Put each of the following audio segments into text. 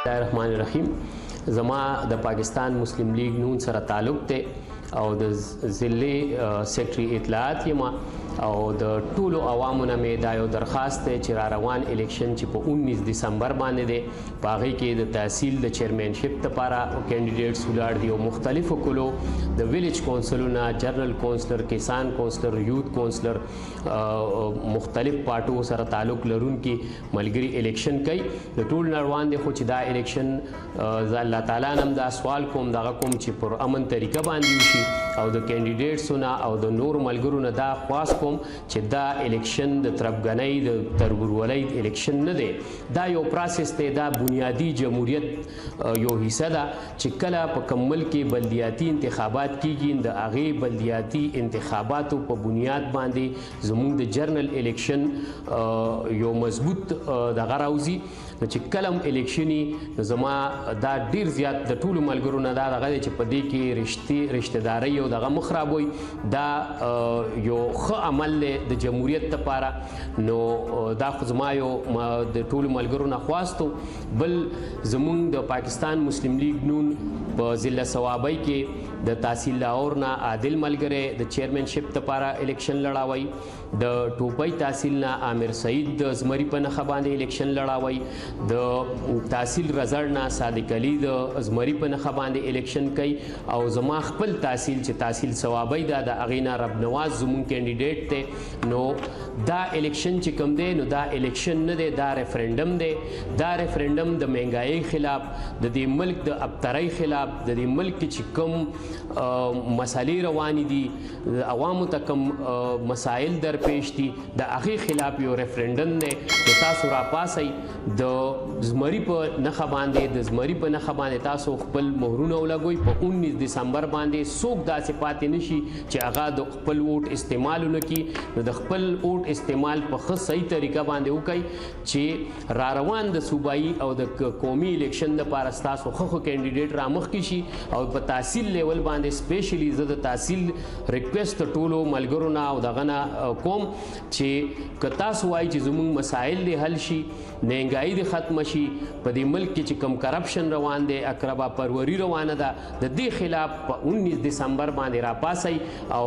الرحمن الرحیم. زما د پاکستان مسلم لیگ نون سره تعلق دی او د ضلع سیکریټری اطلاعات یم. او د ټولو عوامو نه مې دا یو درخواست دی چې را روان الیکشن چې په 19 دسمبر باندې دی، په هغې کې د تحصیل د چیرمنشپ لپاره کینډیډیټس ولاړ دي او مختلفو کلو د ویلیج کونسلونه، جنرال کونسلر، کسان کونسلر، یوت کونسلر، مختلف پارټو سره تعلق لرونکي ملګري الیکشن کوي. د ټول نه روان دي، خو چې دا الیکشن زه الله تعالی نم دا سوال کوم، دغه کوم چې پر امن طریقه باندې وشي. او د کینډیډیټسو نه او د نور ملګرو نه دا خواست کوم چې دا الیکشن د تربګنۍ، د تربورولۍ الیکشن نه دی. دا یو پروسس دی، دا بنیادی جمهوریت یو حصہ ده چې کله په کوم ملک کې بلدیاتي انتخابات کیږي، د هغې بلدیاتي انتخاباتو په بنیاد باندې زموږ د جنرال الیکشن یو مضبوط دغه راوځي. نو چې کله هم الیکشني، نو زما دا ډیر زیات د ټولو ملګرو نه دا دغه دی چې په دې کې رشتې، رشتہ داري او دغه مه خرابوئ. دا یو ښه عمل دی د جمهوریت لپاره. نو دا خو زما یو د ټولو ملګرو نه خواست. بل، زمونږ د پاکستان مسلم لیگ نون په ضلع صوابۍ کې د تحصیل لاهور نه عادل ملګری د چیرمنشپ لپاره الیکشن لړاوي، د ټوپۍ تحصیل نه عامر سعید د زمری په نخښه باندې الیکشن لړاوي، د تحصیل رزړ نه صادق علي د زمری په نخښه باندې الیکشن کوي، او زما خپل تحصیل چې تحصیل صوابۍ ده، د هغې نه رب نواز زمونږ کینډیډیټ دی. نو دا الیکشن چې کوم دی، نو دا الیکشن نه دی، دا ریفرندم دی. دا ریفرندم د مهنګایۍ خلاف، د دې ملک د ابترۍ خلاف، د دې ملک کې چې کوم مسالې روانې دي، عوامو ته کوم مسایل درپیش دي، د هغې خلاف یو ریفرندم دی. نو تاسو راپاسئ، د زمری په نښه باندې، د زمری په نښه باندې تاسو خپل مهرونه ولګوئ. په 19 دسمبر باندې څوک داسې پاتې نشي چې هغه د خپل ووټ استعمال ونه کړي. نو د خپل ووټ استعمال په ښه صحیح طریقه باندې وکړئ چې را روان د صوبایي او د قومي الیکشن لپاره ستاسو ښه ښه کینډیډیټ را مخکې شي. او په تحصیل لیول باندې سپیشلی زه د تحصیل ریکوست ټولو ملګرو نه او دغه نه کوم چې که تاسو وایي چې زموږ مسایل دې حل شي، مهنګایي دې ختمه شي، په دې ملک کې چې کوم کرپشن روان دی، اقربا پروری روانه ده، د دې خلاف په 19 دسمبر باندې راپاسئ او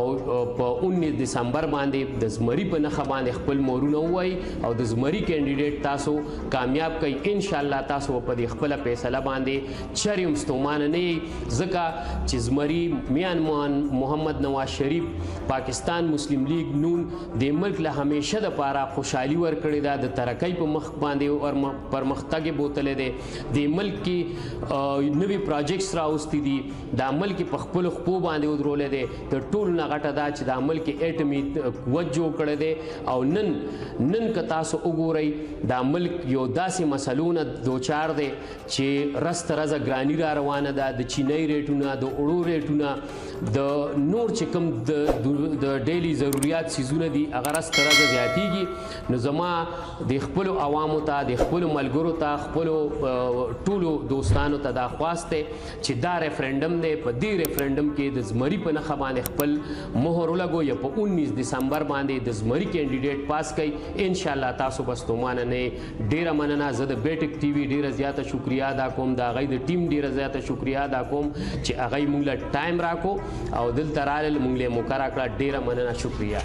په 19 دسمبر باندې د زمری په نښه باندې خپل مهرونه ووایي او د زمری کینډیډیټ تاسو کامیاب کړئ. ان شاء الله تاسو په دې خپله فیصله باندې چرې هم ستومانه نه یئ، ځکه چې زمری میان محمد نواز شریف، پاکستان مسلم لیگ نون د ملک له همیشه د پاره خوشحالي ورکړې ده، د ترقۍ په مخ باندې پرمختګ یې بوتلی دی، د ملک کې نوي پروجیکټس راوستي دي، دا ملک یې په خپلو خپو باندې ودرولی دی. د ټولو نه غټه دا چې دا ملک یې ایټمي قوت جوړ کړی دی. او نن که تاسو وګورئ، دا ملک یو داسې مسلو نه دوچار دی چې رس تر رزه ګراني را روانه ده، د چینۍ ریټونه، د اوړو ریټونه، د نور چې کوم د ډیلی ضروریات څیزونه دي، هغه رس تر رزه زیاتیږي. نو زما د خپلو عوامو ته، د خپلو ملګرو ته، خپلو ټولو دوستانو ته دا خواست دی چې دا ریفرندم دی، په دې ریفرندم کې د زمری په نښه باندې خپل مهر ولګوئ، په 19 دسمبر باندې د زمری کینډیډیټ پاس کړئ. ان شاء الله تاسو به ستومانه نه. ډیره مننه. زه د بیټک ټي وي ډیره زیاته شکریا ادا کوم، د هغوی د ټیم ډیره زیاته شکریا ادا کوم چې هغوی موږ له ټایم راکو او دلته رالل، موږ له موقع راکړه. ډیره مننه، شکریا.